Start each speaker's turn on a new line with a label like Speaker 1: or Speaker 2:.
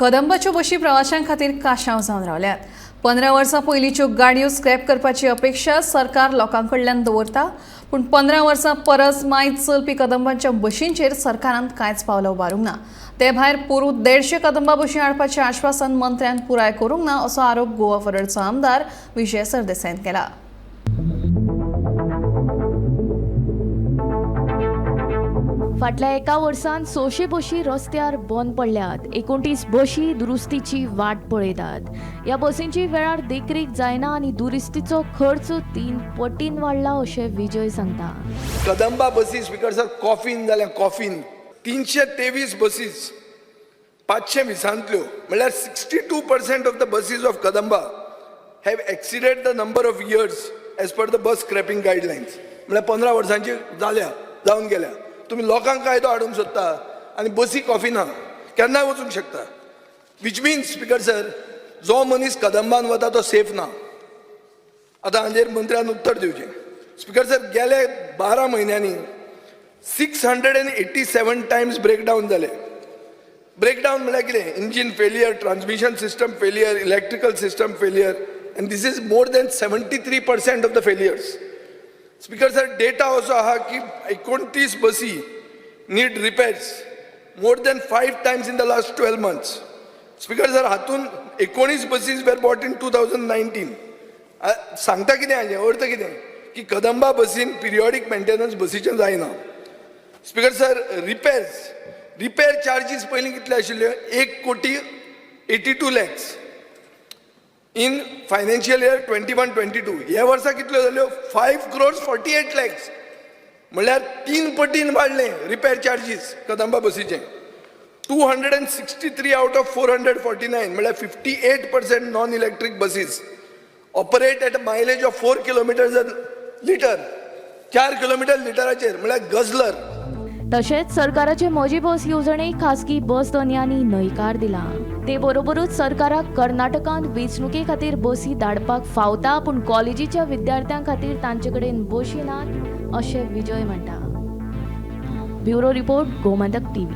Speaker 1: कदंबाच्यो बशी प्रवाशां खातीर काशांव जावन रावल्यात. 15 वर्सां पयलींच्यो गाडयो स्क्रॅप करपाची अपेक्षा सरकार लोकां कडल्यान दवरता, पूण 15 वर्सां परस मायज चलपी कदंबांच्या बशींचेर सरकारान कांयच पावलां उबारूंक ना. ते भायर पोरूं 150 कदंबा बशी हाडपाचें आश्वासन मंत्र्यान पुराय करूंक ना, असो आरोप गोवा फॉरवर्डचो आमदार विजय सरदेसायान केला.
Speaker 2: फाटल्या एका वर्सान 600 बशी रस्त्यार बंद पडल्यात. 29 बशी दुरुस्तीची वाट पळयतात. ह्या बसींची वेळार देखरेख जायना आनी दुरुस्तीचो खर्च 3 पटीन वाडला अशें विजय सांगता.
Speaker 3: कदंबा बसी स्पीकर सर कॉफीन जाल्या, कॉफीन. 323 बसीस 520ांतल्यो, म्हणल्यार 62% of the buses of Kadamba have exceeded the number of years as per the bus scrapping guidelines. म्हणल्यार 15 वर्सांची जाल्या, जावन गेल्या. तुमी लोकांक कायदो हाडूंक सोदता आनी बसी कॉफिना केन्नाय वचूंक शकता, which means speaker sir, जो मनीस कदंबान वता तो सेफ ना. आतां हाजेर मंत्र्यान उत्तर दिवचें. स्पीकर सर, गेले 12 म्हयन्यांनी 687 times breakdown जाले. ब्रेकडावन म्हणल्यार कितें? Engine failure, transmission system failure, electrical system failure, and this is more than 73% of the failures. Speaker sir, data असो आहा की 29 बसी need repairs more than five times in the last 12 months. Speaker sir, हातून 19 buses were bought in 2019. सांगता कितें हाजें अर्थ कितें की कदंबा बसीन पिरियॉडीक मेंटेनन्स बसीचें जायना. Speaker sir, repair charges पयलीं कितले आशिल्ले? 1 कोटी 82 lakhs in financial year 21-22. ह्या वर्सा कितल्यो जाल्यो? 5 crores 48 lakhs. म्हणल्यार 3 पटीन वाडलें रिपेर चार्जीस कदंबा बसीचें. 263 out of 449, म्हणल्यार 58% non electric buses operate at a mileage of 4 kilometers a litre. 4 kilometre लिटराचेर, म्हणल्यार गझलर.
Speaker 2: तशेंच सरकाराचे म्हजी बस येवजणेक खासगी बस धनयांनी न्हयकार दिला. ते बरोबरूच सरकाराक कर्नाटकांत वेंचणुके खातीर बसी धाडपाक फावता, पूण कॉलेजीच्या विद्यार्थ्यां खातीर तांचे कडेन बशी नात अशें विजय म्हणटा. Bureau report, Gomantak TV.